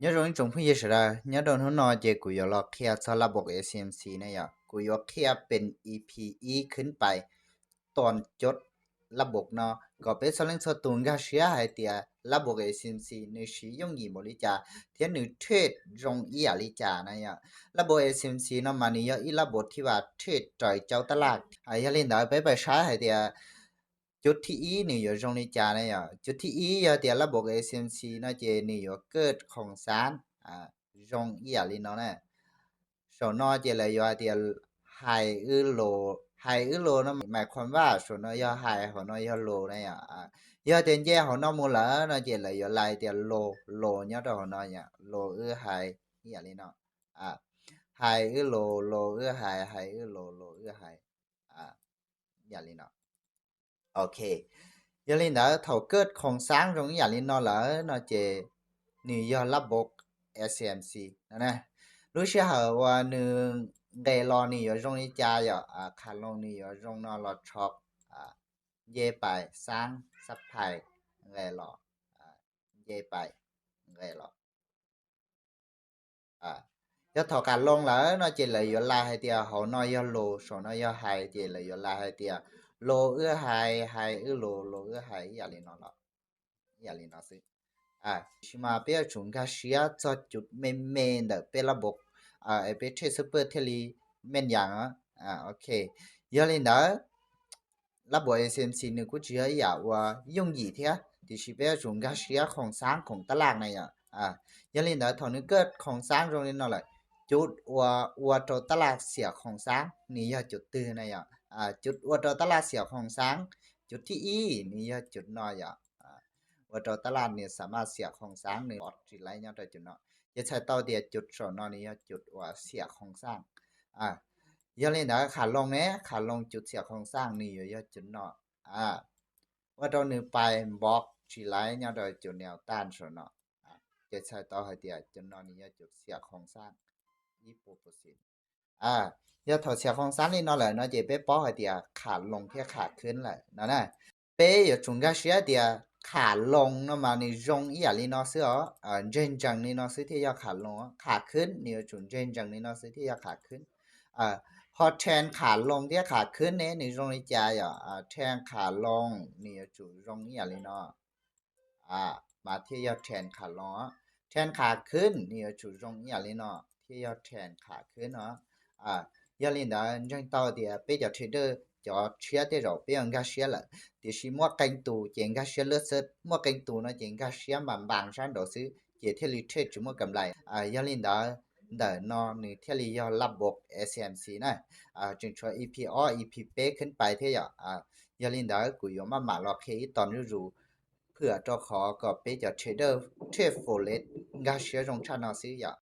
Nyob zoo ib tsoom phooj ywg sawv daws, nyob rau hnub no ces kuv yuav los qhia txog lab box A C M C na yom. Kuv yuav qhia pem E P ib khwb pais tom cov lab box no kom peb txhua leej txhua tus nkag siab hais tias lab box A C M C nws siv yooj yim npaum li cas thiab nws trade zoo ib yam li cas na yom. Lab box A C M C no mas nws yog ib lab box thiaj vam trade raws cov tab laj. Yog li ntawd peb pais saib hais tias cov thib ib nws yuav zoo li cas na yom. Cov thib ib yog tias lab box A C M C no ces nws yuav kaj khoom xav zoo ib yam li no na. Saum no ces lawv yuav hais tias hais wb los, hais wb los no mas qhov vaj saum no yog hais, hauv no yog los na yom. Yog tias nce hauv no mus lawm no ces lawv yuav hais tias los, los nyob rau hauv no yom, los wb hais ib yam li no. Hais wb los, los wb hais, hais wb los, los wb hais ib yam li no. Ok, yog li ntawd thaum kaj khoom xav zoo ib yam li no lawm no ces nws yog lab box A C M C no na. Lub sij hawm uas nws nqes los nws yuav zoo li cas yom, qham loo nws yuav zoo no los tso, nce pais xab, xab phais, nqes los, nce pais, nqes los. Yog thaum qham loo lawm no ces lawv yuav hais hais tias hauv no yog los, saum no yog hais, ces lawv yuav hais hais tias los wb hais, hais wb los, los wb hais ib yam li no los, ib yam li no xwb. Tiam sis mas peb yuav tsum nkag siab txog cov me me ntawm peb lab box es peb trade super thiaj li meej yam. Ok, yog li ntawd lab box A C M C nws kuj tsis yog ib yam uas yooj yim thiab, tiam sis peb yuav tsum nkag siab khoom xav, khoom tab laj na yom. Yog li ntawd thaum nws kaj khoom xav zoo li no lawm, cov uas ua rau tab laj xiam khoom xav nws yog cov twg na yom. Cov ua rau tab laj xiam khoom xav, cov thib ib nws yog cov no yom. Ua rau tab laj nws xam maj xiam khoom xav nws pov tsis laiv nyob rau cov no. Ces txhais tau tias cov saum no nws yog cov uas xiam khoom xav. Yog li ntawd qham loo ne, qham loo cov xiam khoom xav nws yuav yog cov no. Ua rau nws pais npov tsis laiv nyob rau cov neo taj saum no. Ces txhais tau hais tias cov no nws yog cov xiam khoom xav ib puas percent. Yog thaum xiam khoom xav li no lawm no ces peb paub hais tias qham loo thiab qham khwb lawm no na. Peb yuav tsum nkag siab tias qham loo no mas nws zoo ib yam li no xwb os, ntseeg ntsees li no xwb thiaj yog qham loo. Qham khwb nws yuav tsum ntseeg ntsees li no xwb thiaj yog qham khwb. Ho trend qham loo thiab qham khwb ne nws zoo li cas yom? Trend qham loo nws yuav tsum zoo ib yam li no mas thiaj yog trend qham loo. Trend qham khwb nws yuav tsum zoo ib yam li no thiaj yog trend qham khwb no. Yog li ntawd ntseeg tau tias peb cov trader cov tshiab tej zaum peb yuav nkag siab lawm, tiam sis muaj qee tus ces nkag siab lwj xwb, muaj qee tus no ces nkag siab npas npas sab nraud xwb ces thiaj li trade tsis muaj kam lais. Yog li ntawd ntawm no nws thiaj li yog lab box A C M C na. Tseem tshuav E P ob, E P peb khwb pais thiab yom. Yog li ntawd kuv yuav maj mam los qhia ib tog zuj zus, phwm rau qhov kom peb cov trader trade forex nkag siab zoo tshaj no xwb yom.